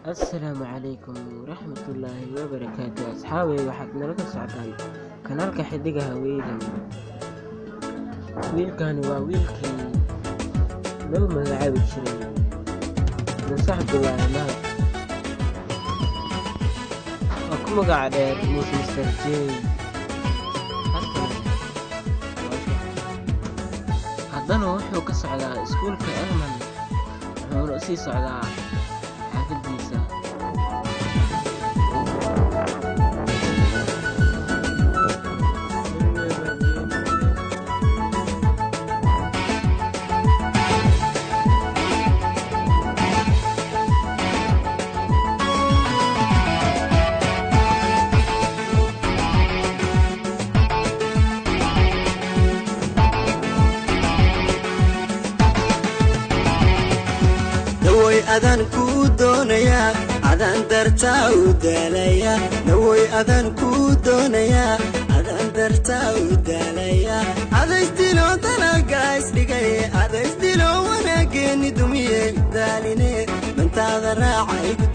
Assalaamu calaykum waraxmatullaahi wabarakaatu. Asxaabay, waxaad nala socotaan kanaalka Xidigaha Weydan. Wiilkani waa wiilkii lagu magacaabi jiray Muuse Cabdulaahi Mahad, oo ku magac dheer Muuse Mister J. Haddana wuxuu ka socdaa iskuulka Elman, wuxuuna usii socdaa xaafadiisa. Nawoy adaan kuu doonayaa, adaan dartaa u daalaya. Nawoy adaan kuu doonayaa, adaan dartaa u daalaya. Adaysdilo dalaga isdhigay, adaysdilo wanaageeni dumiye. Daaline dantaada raaca igu